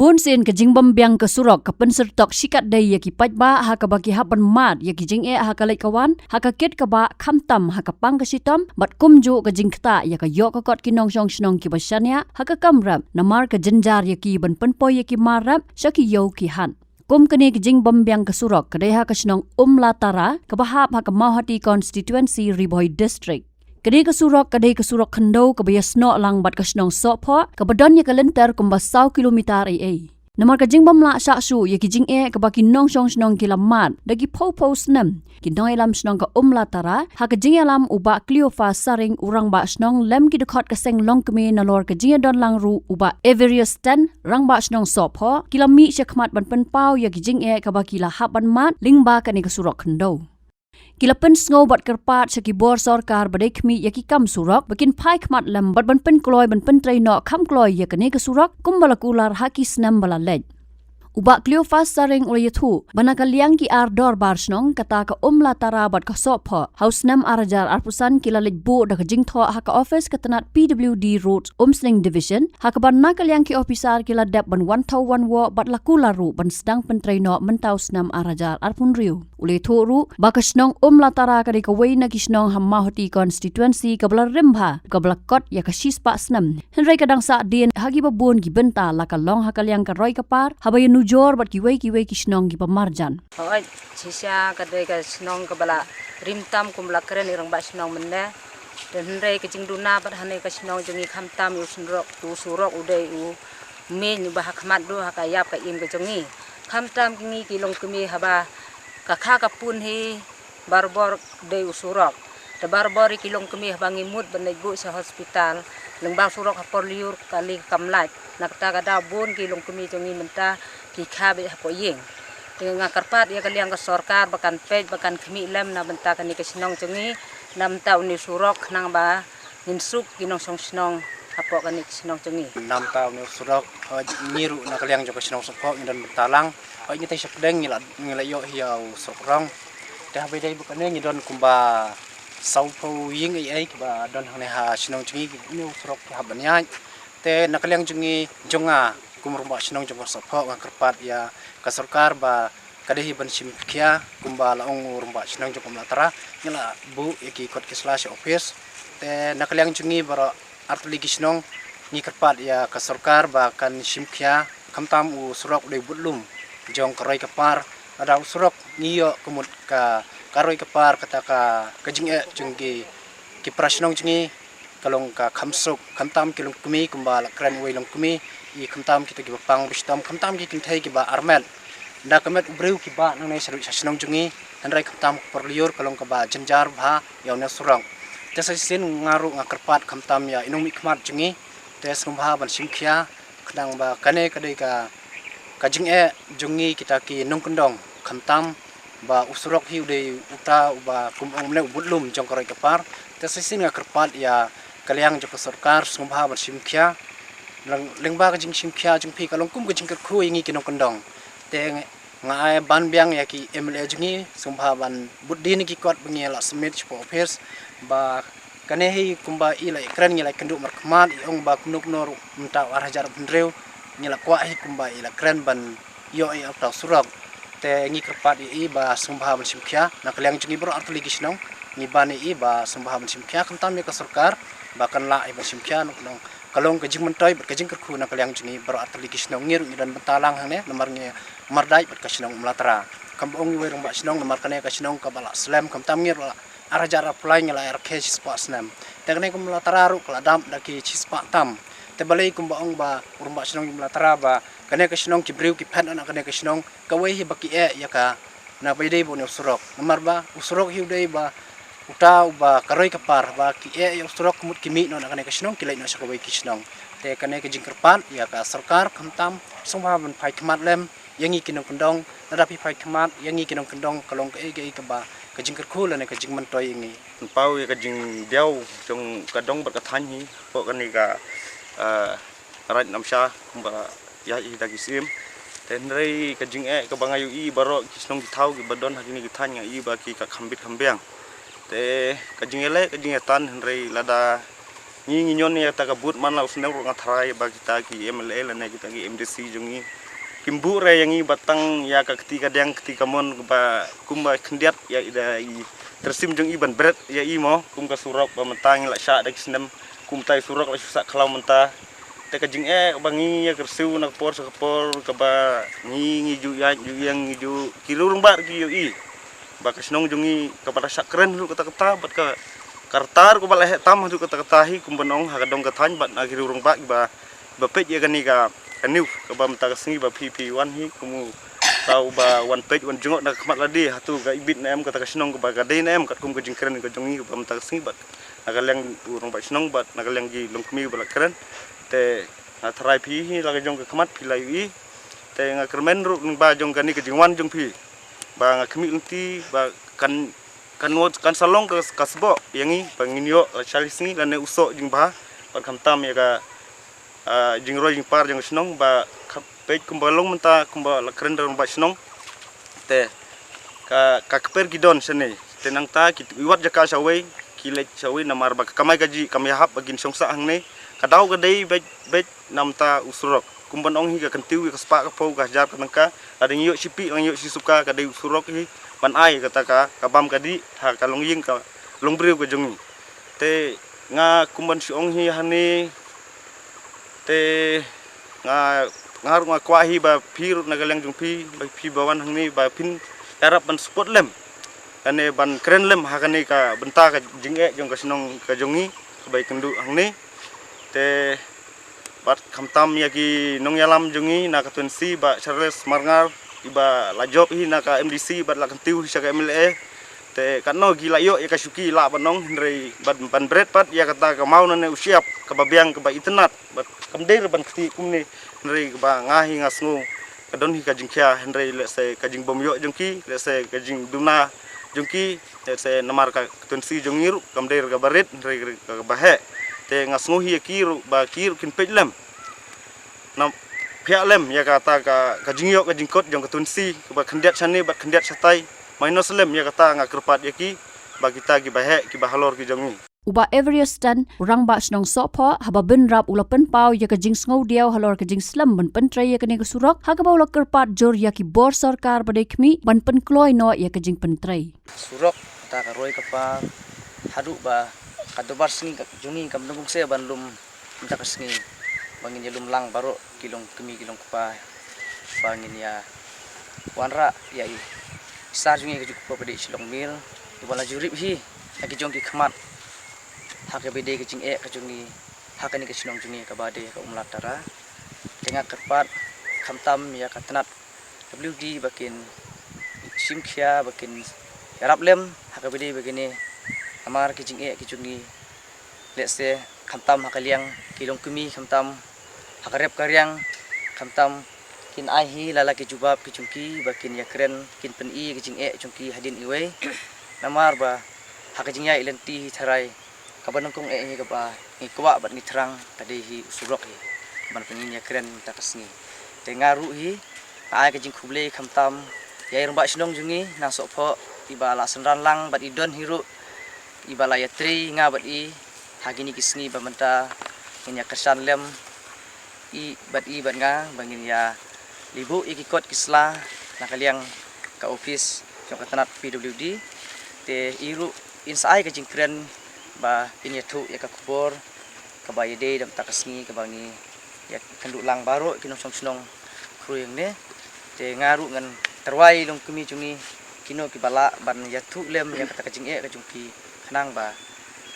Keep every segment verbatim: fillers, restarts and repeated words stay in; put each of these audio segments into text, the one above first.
Bun sien ka jingbym biang ka surok ka pynsyrtok shikatdei ïa ki paidbah ha kaba ki hap ban mad ïa ki jingeh ha ka leit ka wan, ha ka kit ka bah, khamtam ha ka pang ka shitom, bad kumjuh ka jingktah ïa ka ïoh ka kot ki nongshong shnong kiba shaniah ha ka kam rep, namar ka jynjar ïa ki ban pynpoi ïa ki mar rep sha ki ïew ki hat. Kum kane ka jingbym biang ka surok ka dei ha ka shnong Umlatara kaba hap ha ka Mawhati Constituency, Ri Bhoi District. Kane ka surok ka dei ka surok khyndew kaba ïasnoh lang bad ka shnong Sohphoh, kaba don ïa ka lynter kumba saw kilometer ei ei. Namar ka jingbym lah shah shuh ïa ki jingeh kaba ki nongshong shnong ki la mad da ki phew phew snem, ki nongïalam shnong ka Umlatara, ha ka jingïalam u Bah Cleophas Saring, u rangbah shnong, lem ki dkhot ka seng longkmie, nalor ka jingïadon lang ruh u Bah Everius Ten, rangbah shnong Sohphoh, ki la mih shakhmat ban pynpaw ïa ki jingeh kaba ki la hap ban mad lyngba kane ka surok khyndew. Ki la pynsngew bad kyrpad sha ki bor sorkar ba dei khmih ïa ki kam surok ba kin phai khmat lem bad ban pynkloi, ban pyntrei noh kham kloi ïa kane ka surok kumba la kular ha ki snem ba la leit. U Bah Cleophas Saring u la ïathuh ba na ka liang ki ar dorbar shnong, kata ka Umlatara bad ka Sohphoh, ha u snem ar hajar arphew san ki la leit buh da ka jingthoh ha ka ophis ka tnat P W D Roads, Umsning Division, ha kaba na ka liang ki ophisar ki la dep ban wan thaw wan wok bad la kular ruh ban sdang pyntrei noh mynta u snem ar hajar arphew hynriew. U la ïathuh ruh ba ka shnong Umlatara ka dei kawei na ki shnong ha Mawhati Constituency kaba la rim bha, kaba la kot ïa ka shispah snem. Hynrei ka dang sahdien ha kiba bun ki bynta, la ka long ha ka liang ka roi ka par, haba ïanujor bad kiwei kiwei ki shnong kiba marjan. Hooid, shisha ka dei ka shnong kaba la rim tam kum ba la kren i rangbah shnong mynne. Te hynrei ka jingduna bad hangne ka shnong jong ngi khamtam ïa u surok, u surok u dei u meiñ uba ha khmat duh ha ka ïap ka im ka jong ngi. Khamtam ngi ki longkmie haba ka kha ka pun hi, barabor dei u surok. Te barabor ïa ki longkmie haba ngi mut ban leit buh sha hospital, lyngba u surok ha por lyiur kali kam lait. Na kata ka daw bun ki longkmie jong ngi mynta ki kha beit hapoh ïing. Te nga kyrpad ïa ka liang ka sorkar ba kan peit, ba kan khmih lem na bynta kane ka shnong jong ngi, na bynta une u surok, khnang ba ngin suk ki nongshong shnong hapoh kane ka shnong jong ngi. Na bynta une u surok, hooid, ngi ruh na ka liang jong ka shnong Sohphoh ngi don bynta lang. Hooid, ngi tei shapdeng ngi la, ngi la ïoh hi ïa u surok rong. Te haba ïadei bad kane ngi don kumba saw phew ïing ei ei kiba don hangne ha shnong jong ngi, une u surok ki hap ban ïaid. Te na ka liang jong ngi, jong nga kum u rangbah shnong jong ka Sohphoh, nga kyrpad ïa ka sorkar ba ka dei hi ban shim khia, kumba la ong u rangbah shnong jong ka Umlatara, ngi la buh ïa ki kot ki sla sha ophis. Te na ka liang jong ngi baroh artylli ki shnong, ngi kyrpad ïa ka sorkar ba kan shim khia, khamtam u surok u dei u budlum jong ka roi ka par. Lada u surok ngi ïoh ka mut ka, ka roi ka par, kata ka, ka jingeh jong ki, ki para shnong jong ngi ka long ka kham suk, khamtam ki longkmie, kumba la kren uwei longkmie, i khamtam kita kiba pang ba shitom, khamtam ki kynthei kiba armet. Da ka met u briew ki bah nangne shaduh sha shnong jong ngi, hynrei khamtam ka por lyiur ka long kaba jynjar bha ïa une u surok. Te sa shisien nga ruh nga kyrpad khamtam ïa i nongmihkhmat jong ngi, te sngewbha ban shim khia, khnang ba kane ka dei ka, ka jingeh jong ngi kita ki nongkyndong, khamtam ba u surok hi u dei uta uba kum ong mynne u budlum jong ka roi ka par. Te sa shisien nga kyrpad ïa ka liang jong ka sorkar sngewbha ban shim khia. Lyng-, lyngba ka jingshim khia jong phi ka long kum ka jingkyrkhu ïa ngi ki nongkyndong. Te nga ai ban biang ïa ki M L A jong ngi sngewbha ban bud dien ïa ki kot ba ngi la submit shapoh ophis, ba kane hi kumba i la ïakren ngi la ïakynduh markhmat, i ong ba kumno kumno ruh mynta u ar hajar arphew hynriew ngi la kwah hi kumba i la kren ban ïoh ïa uta u surok. Te ngi kyrpad ïa i ba sngewbha ban shim khia, na ka liang jong ngi baroh artylli ki shnong ngi ban ïa i ba sngewbha ban shim khia, khamtam ïa ka sorkar ba kan lah ïa ban shim khia, na ka long, ka long ka jingmyntoi bad ka jingkyrkhu na ka liang jong ngi baroh artylli ki shnong. Ngi ruh ngi don bynta lang hangne namar ngi mardait bad ka shnong Umlatara. Kumba ong uwei rangbah shnong, namar kane ka shnong kaba la slem, khamtam ngi ruh la ar hajar arphew lai ngi la ïarakhe shispah snem. Te kane ka Umlatara ruh ka la dap da ki shispah tam. Te balei kumba ong ba u rangbah shnong Umlatara ba kane ka shnong ki briew ki phet noh na kane ka shnong, kawei hi ba ki eh ïa ka, na ba ïadei bad une u surok. Namar ba u surok hi u dei ba uta uba ka roi ka par, ba ki eh ïa u surok ka mut ki mih noh na kane ka shnong ki leit noh sha kawei ki shnong. Te kane ka jingkyrpad ïa ka sorkar khamtam sngewbha ban phai khmat lem ïa ngi ki nongkyndong, lada phi phai khmat ïa ngi ki nongkyndong ka long kaei kaei kaba ka jingkyrkhu lane ka jingmyntoi ïa ngi. Pynpaw ïa ka jingdiaw jong ka dong bad ka thaiñ hi hapoh kane ka, eh, Raid Namsha kumba ïa hi da ki sim. Te hynrei ka jingeh kaba nga ïohi baroh ki shnong ki thaw kiba don ha kine ki thaiñ nga ïohi ba ki ka kham bit kham biang. Te ka jingïaleh ka jingïatan hynrei lada Ngi ngi ñion ïa kata ka vote man la u snem ruh nga tharai ba kita ki M L A lane kita ki M D C jong ngi kim buh re ïa ngi ba tang ïa ka kti ka diang kti ka mon ba kumba khyndiat ïa i da i tyrsim jong i ban bret ïa i mo kum ka surok ba mynta ngi la shah da ki snem kumta i surok la shu sah khlaw mynta. Te ka jingeh ba ngi ïa kyrsiew na ka por sha ka por kaba ngi ngi ju ïaid ju ïeng ngi ju ki riew rangbah ki ïohi ba ka shnong jong ngi kaba la shah kren haduh katta katta bad ka ka rta ruh kaba la heh tam haduh katta katta hi kum ban ong ha ka dong ka thaiñ bad na ki riew rangbah kiba ba peit ïa kane ka ka news kaba mynta ka sngi ba phi phi wan hi kum u ba wan peit wan jngoh na ka khmat lade hato ka ibit na em kata ka shnong kaba ka dei na em katkum ka jingkren ka jong ngi kaba mynta ka sngi bad na ka liang u rangbah shnong bad na ka liang ki longkmie ba la kren. Te nga tharai phi hi la ka jong ka khmat phi la ïohi. Te nga kyrmen ruh lyngba jong kane ka jingwan jong phi ba nga khmih lynti ba kan kan wat kan sa long ka ka sboh ïa ngi ba ngin ïoh la shali sngi lane u soh jingbha bad khamtam ïa ka ah, jingroi jingpar jong ka shnong ba ka peit kumba long mynta kumba la kren da u rangbah shnong. Te ka ka kper ki don shane te nangta ki wat jaka shawei ki leit shawei namar ba ka kamai ka ji kam ïahap ba kin shong sah hangne ka daw ka dei beit beit namta u surok kum ban ong hi ka kyntiew ïa ka spah ka phew ka hajar ka tyngka la dang ïoh shipi lang ïoh shi suka ka dei u surok hi ban ai kata ka ka bam ka dih ha ka longïing ka longbriew ka jong ngi. Te nga kum ban shu ong hi hangne te nga nga ruh nga kwah hi ba phi ruh na ka liang jong phi ba phi ba wan hangne ba phin ïarap ban support lem kane ban kren lem ha kane ka bynta ka jingeh jong ka shnong ka jong ngi ka bai kynduh hangne. Te bad khamtam ïa ki nongïalam jong ngi na ka twensi ba Charles Marngar iba la jop hi na ka M D C bad la kyntiew hi sha ka M L A. Te katno ki la ïoh ïa ka shuki la ban ong hynrei ban ban bret pat ïa kata ka maw nane u shiap kaba biang kaba itynnat bad kam dei re ban kti kumne hynrei kaba nga hi nga sngew ka don hi ka jingkhia hynrei lehse ka jingbym ïoh jong ki lehse ka jingduna jong ki lehse namar ka twensi jong ngi ruh kam dei re kaba rit hynrei re kaba heh. Te nga sngew hi ïa ki ruh ba ki ruh kin peit lem na phiah lem ïa kata ka ka jingïoh ka jingkot jong ka twensi kaba khyndiat shane bad khyndiat shatai. Minus lem ïa kata nga kyrpad ïa ki ba kita kiba heh kiba halor ki jong ngi. U Bah Everest Tan, u rangbah shnong Sohphoh, haba bynrap u la pynpaw ïa ka jingsngewdiaw halor ka jingslem ban pyntrei ïa kane ka surok, ha kaba u la kyrpad jur ïa ki bor sorkar ba dei khmih ban pynkloi noh ïa ka jingpyntrei. Surok ta ka roi ka par haduh ba ka dorbar sngi ka jong ngi kam dang kongse ban lum mynta ka sngi ba ngin ïalum lang baroh ki longkmie ki longkpa ba ngin ïa wanrah ïa i sar jong ngi ka jong u kpa ba dei Shillong Mill iba la jurip hi ha ki jong ki khmat ha kaba dei ka jingeh ka jong ngi ha kane ka shnong jong ngi kaba dei ka Umlatara. Te nga kyrpad khamtam ïa ka tnat W D ba kin shim khia ba kin ïarap lem ha kaba dei ba kine namar ki jingeh ki jong ngi lehse khamtam ha ka liang ki longkmie khamtam ha ka rep ka riang khamtam kin ai hi la la ki jubab ki jong ki ba kin ïakren kin pyni ki jingeh jong ki hadien iwei namar ba ha ka jingïaid lynti hi tharai kaba nyngkong eh hi kaba ngi kwah bad ngi thrang ka dei hi u surok hi ban pyni ïakren mynta ka sngi. Te nga ruh hi nga ai ka jingkhublei khamtam ïa i rangbah shnong jong ngi na Sohphoh iba la synran lang bad i don hi ruh iba la ïatrei nga bad i ha kine ki sngi ba mynta ngin ïa kyrshan lem i bad i bad nga ba ngin ïa libuh ïa ki kot ki sla na ka liang ka office jong ka tnat P W D. Te i ruh in sa ai ka jingkren ba in ïathuh ïa ka khubor kaba ïadei da mynta ka sngi kaba ngi ïa kynduh lang baroh ki nongshong shnong khruiang ne. Te nga ruh ngan tyrwa ïa i longkmie jong ngi kino kiba lah ban ïathuh lem ïa kata ka jingeh ka jong ki khnang ba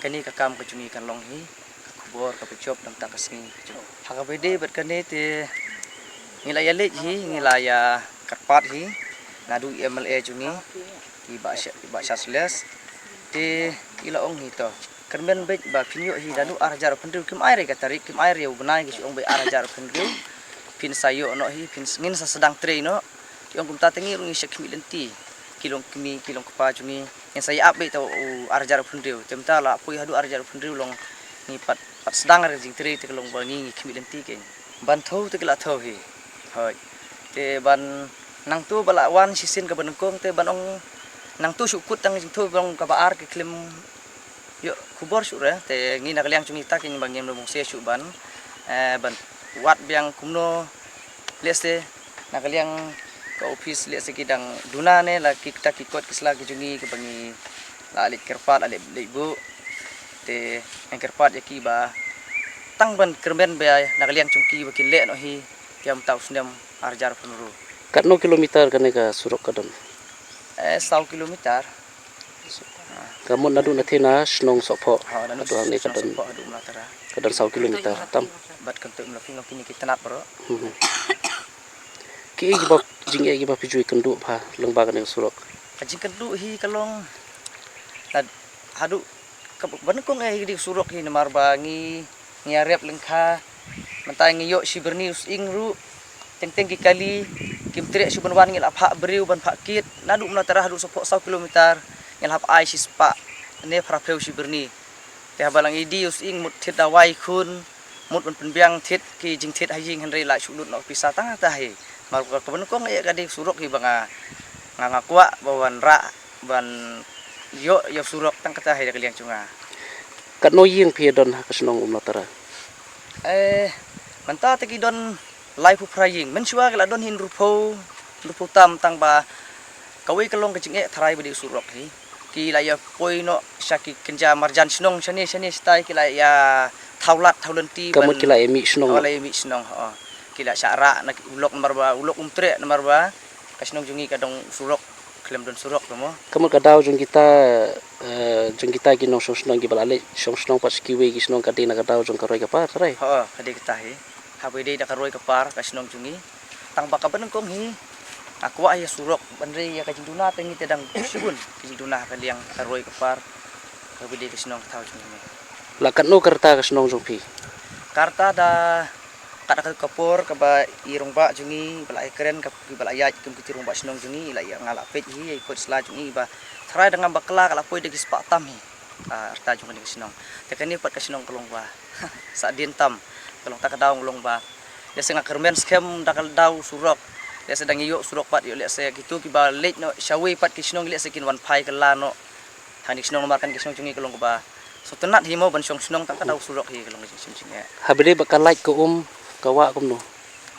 kane ka kam ka jong ngi kan long hi ka khubor kaba jop da mynta ka sngi ka jong. Ha kaba dei bad kane te ngi la ïa leit hi ngi la ïa kyrpad hi naduh i M L A jong ngi i Bah Sha- i Bah Charles te i la ong hi to kyrmen beit ba phin ïoh hi naduh ar hajar arphew hynriew kim ai re ka tarik kim ai re u bnai ki shu ong beit ar hajar arphew hynriew phin sa ïoh noh hi phin ngin sa sdang trei noh. I ong kumta te ngi ruh ngi shah khmih lynti ki longkmie ki longkpa jong ngi ngin sa ïa ap beit ta u ar hajar arphew hynriew te mynta la poi haduh ar hajar arphew hynriew long ngi pat pat sdang re jingtrei te ka long ba ngi ngi khmih lynti kein ban thew te ki la thew hi. Hoi te ban nangtu ba la wan shisien kaba nyngkong te ban ong nangtu shu kut tang jingthew ba long kaba ar ki klim Ïoh khubor shuh re, te ngi na ka liang jong ngi ta ki ba ngim da bungse shuh ban, eh, ban wad biang kumno, lehse na ka liang ka office lehse ki dang duna ne la ki ta ki kot ki sla ki jong ngi ki ba ngi la leit kyrpad la leit leit buh. Te ngi kyrpad ïa ki ba tang ban kyrmen ba na ka liang jong ki ba kin leh noh hi, ïa mynta u snem ar hajar phew hynriew. Katno kilometer kane ka surok ka don? Eh, saw kilometer. Ka mut naduh na thina shnong Sohphoh. Ha, naduh haduh hangne ka shnong don, Sohphoh haduh Mlatara. Ka don saw kilometer tam. Bad kan tu mlafi ngam kini ki tnat bro. Hmm. Ki ei ki ba jingeh ki ba phi ju ïakynduh pha lyngba kane ka surok? Ka jingkynduh hi ka long, na haduh ka ba nyngkong eh hi ka dei surok hi namar ba ngi ngi ïarep lyngkha. Mynta ngi ïoh shi byrni u sying ruh. Teng teng ki kali kim treh shu ban wan, ngi la phah briew ban phah kit. Naduh Mlatara haduh Sohphoh saw kilometer ngi la hap ai shi spah ne phra phew shi byrni. Te haba la ngi die u sying mut thied dawai khun, mut ban pynbiang thied ki jingthied ha ïing, hynrei la shu lut noh pisa tang kata hi. Mar ka ba nyngkong eh ka dei surok hi ba nga nga nga kwah ba wan rah ban ïoh ïa surok tang kata hi da ka liang jong nga. Katno ïing phi don ha ka shnong Umlatara? Eh, mynta te ki don laiphew phra ïing. Mynshuwa ki la don hi hynriewphew, hynriewphew tam, tang ba kawei ka long ka jingeh tharai ba dei surok hi. Ki la ïa poi noh sha ki kynja marjan shnong shane shane shatai, ki la ïa thaw lad thaw lynti. Ka mut ban ki la ïa mih shnong. Oh, la ïa mih shnong, oh. Ki la shah rah na ki u lok namar ba u lok um treh namar ba ka shnong jong ngi ka don surok, khlem don surok ka mo. Ka mut ka daw jong kita, eh, jong kita ki nongshong shnong ki ba la leit shong shnong pat sha kiwei ki shnong ka dei na ka daw jong ka roi ka par, tharai? Ho, ka dei kata hi. Haba dei da ka roi ka par ka shnong jong ngi, tang ba ka ba nyngkong hi nga kwah ïa surok, hynrei ïa ka jingduna te ngi te dang shibun ka jingduna ha ka liang ka roi ka par, kaba dei ka shnong ka thaw jong ngi. La katno ka rta ka shnong jong phi? Ka rta da kat ka por kaba i rangbah jong ngi ba la ïakren, ka ba la ïaid kum kiti rangbah shnong jong ngi, i la ïa nga la peit hi ïa i kot sla jong ngi ba tharai da ngam bakla ka la poi da ki spah tam hi. Ah, rta jong kane ka shnong. Te kane pat ka shnong ka long ba sa dien tam. Ka long ta ka daw ka long ba, lehse nga kyrmen skhem da ka daw surok. Lehse dang ïoh surok pat ïoh, lehse kitu ki ba leit noh shawei pat ki shnong, lehse kin wan phai kylla noh. Hangne ka shnong namar kane ka shnong jong ngi ka long kaba sngewtynnat hi mo ban shong shnong tang ka daw surok hi, ka long ka jingshem jingeh. Haba dei ba ka lait ka um ka wah kumno?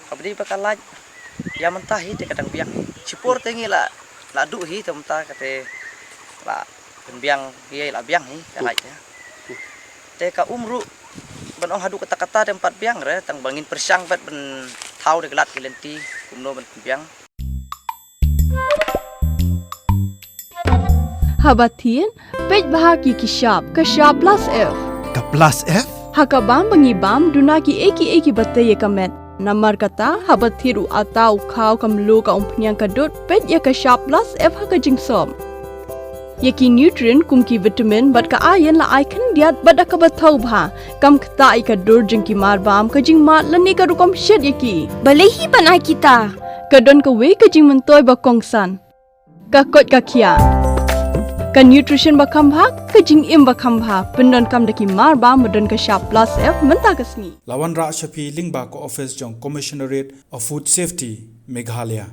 Haba dei ba ka lait ïa mynta hi te ka dang biang hi. Shipor te ngi la la duh hi te mynta ka te la pynbiang hi, la biang hi ka lait te. Te ka um ruh ban ong haduh katta katta te ym pat biang re, tang ba ngin pyrshang pat ban thaw da ki lad ki lynti kumno ban pynbiang. Haba thied, peit bha ki ki shap, ka shap plus F. Ka plus F? Ha ka bam ba ngi bam, duna ki ei ki ei ki ba tei ïa ka met. Namar kata, haba thied u atta u khaw ka mluh ka umphniang ka dud, peit ïa ka shap plus F ha ka jingsop. Ïa ki nutrient kum ki vitamin bad ka iron la ai khyndiat bad da kaba thaw bha. Kam ktah ïa ka dur jong ki mar bam, ka jingmad lane ka rukom shet ïa ki. Balei hi ban ai kita? Ka don kawei ka jingmyntoi ba kongsan. Ka koit ka khiah. Ka nutrition ba kham bha, ka jingim ba kham bha. Pyndonkam da ki mar bam ba don ka shap plus F mynta ka sngi. La wanrah sha phi lyngba ka office jong Commissionerate of Food Safety, Meghalaya.